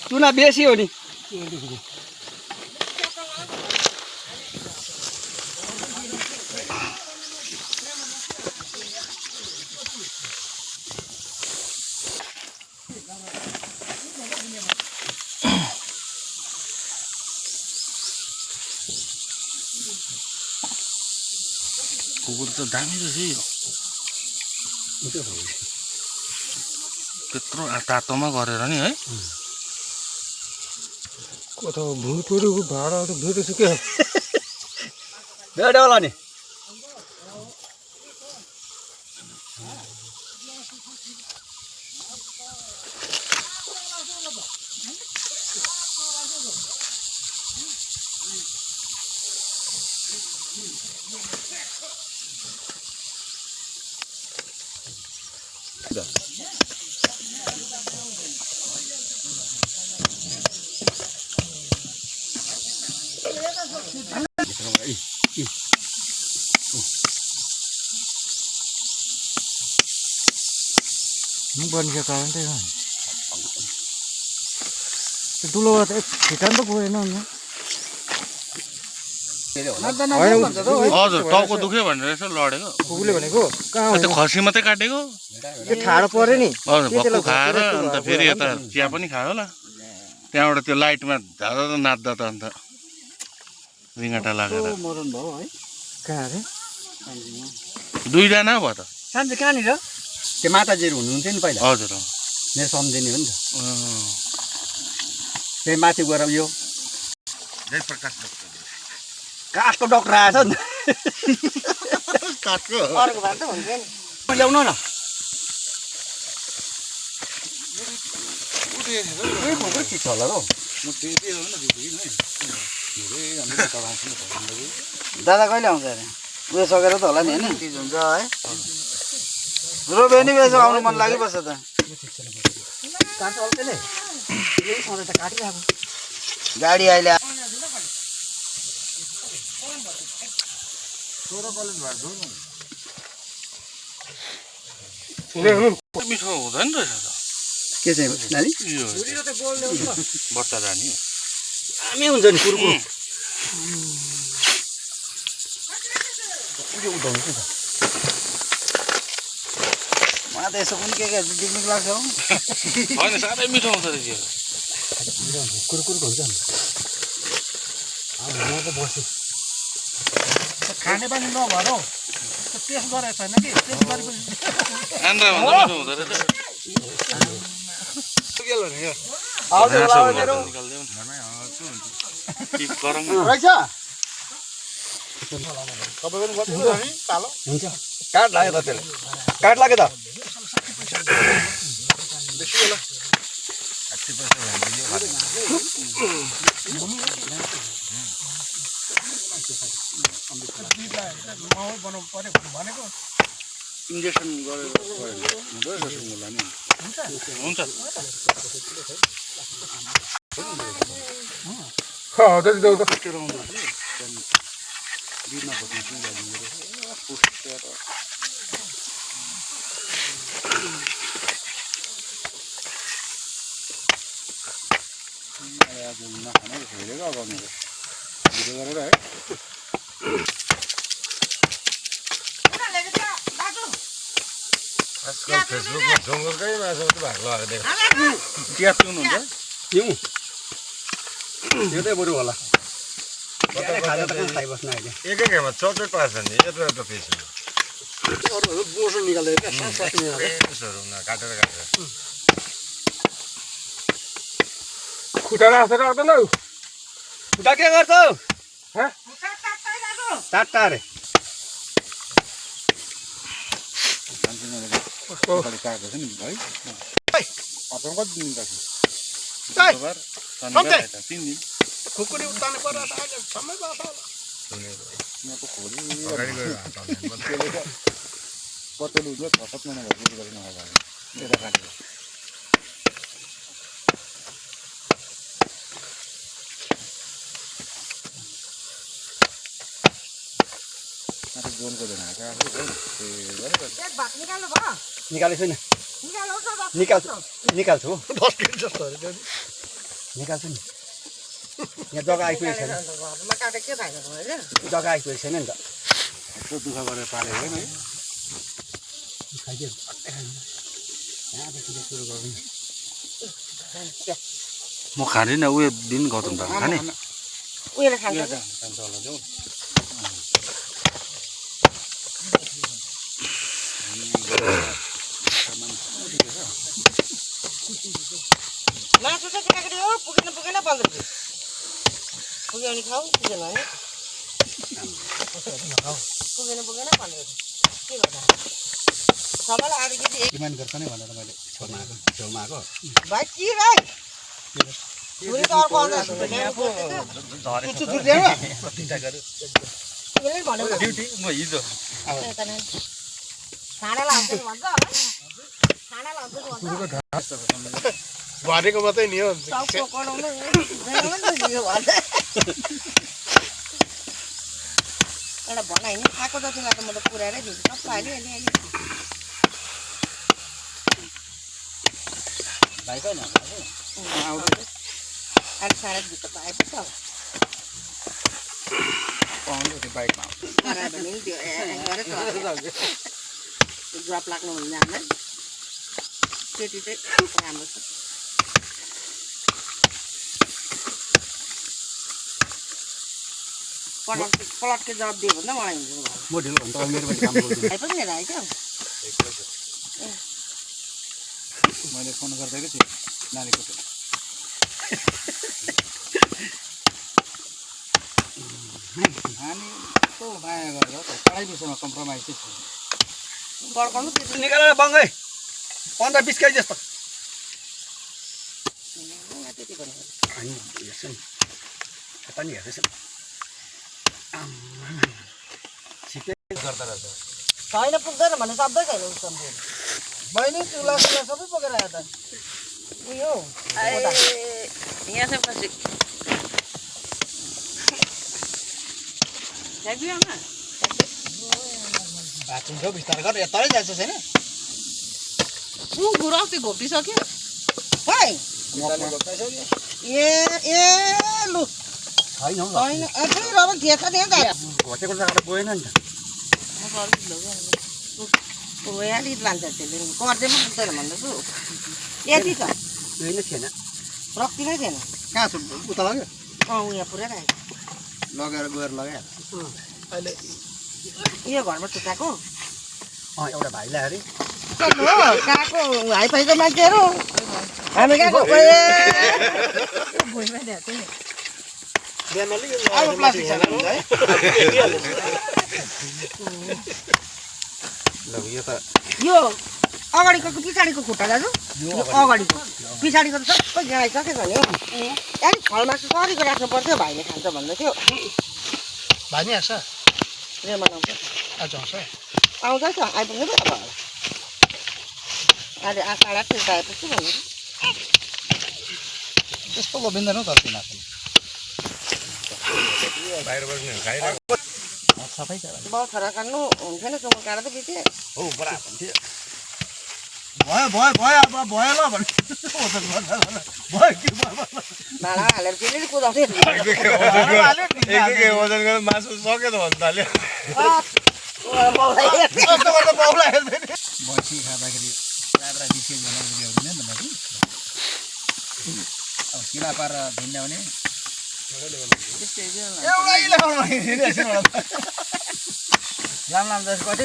चुना बेसी हो नि कुकुर त दामी रहेछ यो त्यत्रो तातोमा गरेर नि है कता भुटोको भाडा त भेटेछ क्या भेट्यो होला नि बन के कारण त्यही हो त्यो दुलो ठिकान त गएन नि हजुर टाउको दुख्यो भनेर यसो लडेको कुकुरले भनेको कहाँ त्यो खसी मात्रै काटेको यो ठाडो पर्यो नि हजुर भक्कु खाएर अन्त फेरि यता चिया पनि खायो होला त्यहाँबाट त्यो लाइटमा झादा नाच्दा त अन्त रिङ्गटा लागेर मरण भयो है कहाँ रे दुईजना भयो त साँच्चै कहाँनिर त्यो माताजीहरू हुनुहुन्थ्यो नि पहिला हजुर मेरो सम्झिने हो नि त त्यही माथि गएर यो काठको डक्टर आएछ नि काठको अर्को भए त हुन्छ नि ल्याउनु न कुकुर के छ होला हौ दादा कहिले आउँछ अरे उयो सकेर त होला नि होइन चिज हुन्छ है रोबे नि बेस आउनु मन लागिबस्छ त काट्छ अल्छे नै यही सधैँ त काटिरहेको गाडी अहिले मिठो हुँदैन रहेछ त के चाहिँ नानी बट्टा जाने दामी हुन्छ नि कुरकुर मलाई त यसो पनि के डिग्निक लाग्छ हौ होइन साह्रै मिठो हुन्छ रहेछ यो कुरकुरको हुन्छ नि म त बस्छु खाने पनि नभएर हौ टेस्ट गरेको छैन कि टेस्ट गरेपछि आन्द्रा भन्दा मिठो हुँदो रहेछ रहेछ काठ लाग्यो त त्यसले काठ लाग्यो त बनाउनु पर्यो भनेको इन्जेक्सन गरेर हुन्छ आजकल फेसबुकमा जङ्गलकै माछा मात्रै भाग लगाएर देख्छ चिया पिउनुहुन्छ पिउँ त्यो चाहिँ बरु होला खाजा त कहाँ खाइबस्नु अहिले एकै घाममा चटचट पार्छ नि यत्रो यत्रो पिस अरूहरू बोसो निकालेर क्या पिसहरू काटेर खुट्टा राखेर राख्दैन हौ खुट्टा के गर्छौ टाटा अरे खुकुरी उतार्नु पर्यो अहिले समय पर्छ पत्तेलु छ 7 महिना भयो गरिन होला यता काटेर गोलको देना का एक भाग निकाल्नु भयो निकालेको छैन निकाल्छु 10 केजी जस्तो हो त्यो निकाल्छु नि यहाँ जग्गा आइपुगेको छैन जग्गा आइपुगेको छैन नि त यस्तो दुःख गरेर पालेको होइन है खाइदियो यहाँदेखि सुरु गरौँ म खाँदिनँ उयो दिन गौतम दा खाने उयोले खान्छ खान्छ होला जाउँ मासु चाहिँ केटाकेटी हो पुगेन 15 पिस पुग्यो भने खाऊ पुगेन भने पुगेन 15 पिस के गर्दा सबैलाई आधी केजी डिमान्ड गर्छ नै भनेर मैले छेउमा आएको भाइ के भाइ पुरी त अर्को आउँदैछ ड्युटी म हिजो खाना लाउँछ भन्छ खाना लाउँछ भन्छ भनेको मात्रै नि हो सबको कराउनु एउटा भनाइ नि खाएको जतिलाई त म त पुऱ्याएरै दिन्छु सबै हालिहालेँ भाइ कहिले अहिले 2:30 त आएपछि अब पाउनु त्यो बाइकमा करायो भने नि त्यो गरेर ड्रप लाग्नु हुँदैन हामीलाई त्यति चाहिँ राम्रो छ पलटके जवाब दियो भने मलाई हुन्छ म ढिलो भन्दा मेरो पनि काम गर्छु भाइ पनि लिएर आयो क्या मैले फोन गर्दैको थिएँ नानीको नानीको माया गरेर पढाइ विषयमा कम्प्रोमाइज चाहिँ छैन बर्काउनु त्यति निकालेर बङ्गै 15-20 केजी जस्तो त्यति गर्नु अनि हेर्छु नि यता नि हेर्दैछ गर्दा रहेछ छैन पुग्दैन भने सबै छैन उसको बहिनी चुला सबै बोकेर आयो त उयो यहाँ सब पछि भाँचिन्छ बिस्तारै गरेर यतै जान्छ छैन गुरु अस्ति घोप्टिसक्यो है ए लु छैन हौ छैन फेरि अब थिएछ नि घटेको जग्गाबाट गएन नि त रोयाली लान्छ त्यसले कर्जेमा पुग्दैन भन्दैछु यति छ यही नै थिएन रक्ती नै थिएन कहाँ छ उता लाग्यो यहाँ पुरै राखेको लगेर गएर लगाइहाल्छ अहिले यो घरमा टुटाएको एउटा भाइलाई अरे हो कहाँको हाइफाइको मान्छेहरू हामी कहाँको अब प्लास्टिक छैन है ल यो त यो अगाडिको कि पछाडिको खुट्टा दाजु यो अगाडिको पछाडिको त सबै गाइसकेछ नि अलिक फलमासु सरीको राख्नु पर्थ्यो भाइले खान्छ भन्दै थियो भाइ नि आएको छ रेमन आउँछ आज आउँछ आउँदैछ आइपुग्नु पो अब अहिले 8:30 फिर्ता आएपछि भन्नु त्यस्तो लोभिँदैन हौ तर तिनीहरू बाहिर बस्ने खाइरहेको सबै छ बखरा खानु हुन्थेन सुँगुर काँडा त बेचे हो बडा भन्थ्यो भयो अब भयो ल भन्नु भयो के भयो भाँडा हालेर फेरि कुदाउँथ्यो एक वजन गरेर मासु सक्यो त भन्नु थाल्यो कस्तो गर्दा बाउलाई हेर्दैन बसी खाँदाखेरि राम्रा बिसेक भने उयो हुँदैन नि त माथि अब किला पारेर झुन्ड्याउने एउटै लगाउनु लाम जस्तो कति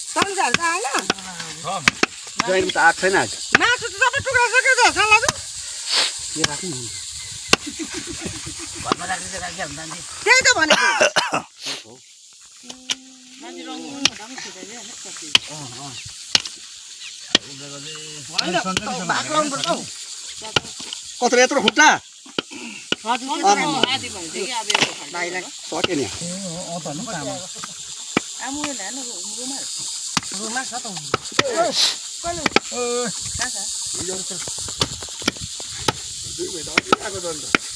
सम्झाहरू त आएन जहिले त आएको छैन आज मासु त सबै टुक्रा सक्यो त सल्लाह के राख्नु घरमा राख्दै राखिहाल्नु नि त्यही त भनेको कत्रो यत्रो खुट्टा भाइलाई सक्यो नि रुमा छ त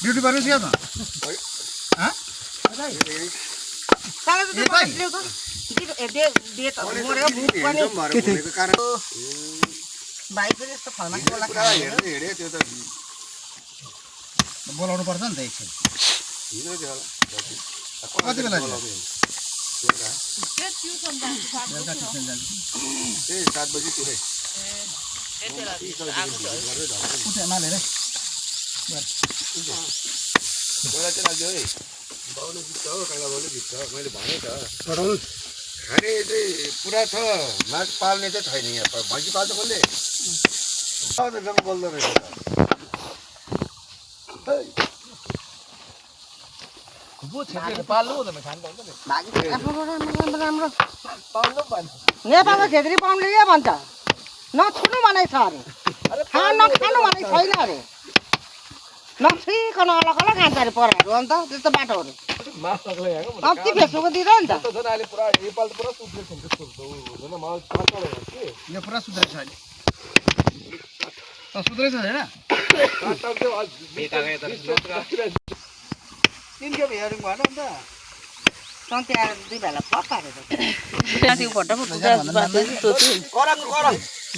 ड्युटी गरेपछि क्या त साला त त्यो बाइक ल्याउ त दे त मर्यो भुक पनि भाइ पनि यस्तो फलमा बोला बोलाउनु पर्छ नि त एकछिन कति बेला जाने? उठे मालेर खाने चाहिँ पुरा छ माछ पाल्ने चाहिँ छैन यहाँ भैँसी पाल्छ कसले बोल्दो रहेछ राम्रो नेपालमा छेत्री पाउनुले के भन्छ नछुनु भनेको छ अरे खानु भनेको छैन अरे नछुइकन अलग अलग खान्छ अरे पराहरू अन्त त्यस्तो बाटोहरू कति फेसबुकमा दिँदा नि त यो पुरा सुध्रेको छ अहिले सुध्रेको छ होइन तिनकै हेरिङ भएन नि त सन्ते आएर 2 बेला पकाएर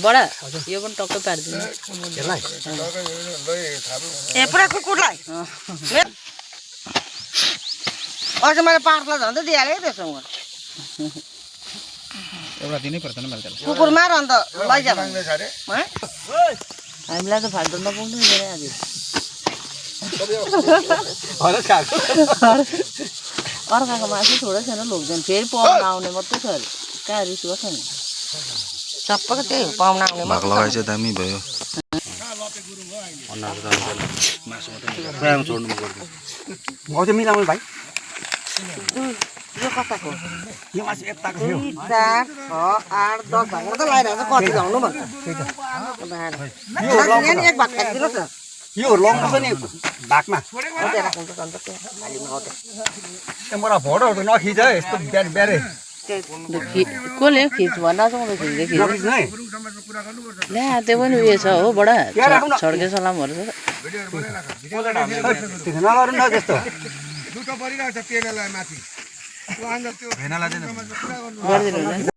बडा यो पनि टक्कै पारिदिनु ए पुरा कुकुरलाई अझ मैले पार्कलाई झन् त दिइहालेँ त्यससँग एउटा दिनै पर्छ नि मैले कुकुर मार अन्त लैजा हामीलाई त फाल्टो नपाउनु नि अर्काको मासु थोरै छैन लोग्दैन फेरि पाउन आउने मात्रै छ अरे कहाँ रिस गर्छ नि सबैको त्यही हो पाउन आउने भाग लगाए चाहिँ दामी भयो म चाहिँ मिलाउनु भाइ यो कताको यो मासु यताको थियो 2 4 6 8 10 भाग त लगाइरहेको छ कति ल्याउनु भन्छ एक भाग खाइदिनुहोस् न यो लङ्गो छ नि भागमा मोरा भोटोहरू नखिच है यस्तो बिहान बिहारै कसले खिच भन्न चाउँदै खिच्दै नखिच्नु है ल्या त्यो पनि उयो छ हो बडा छड्के सलामहरू छ नगर्नु न त्यस्तो दुःख परिरहेको छ पेनालाई माथि गरिदिनु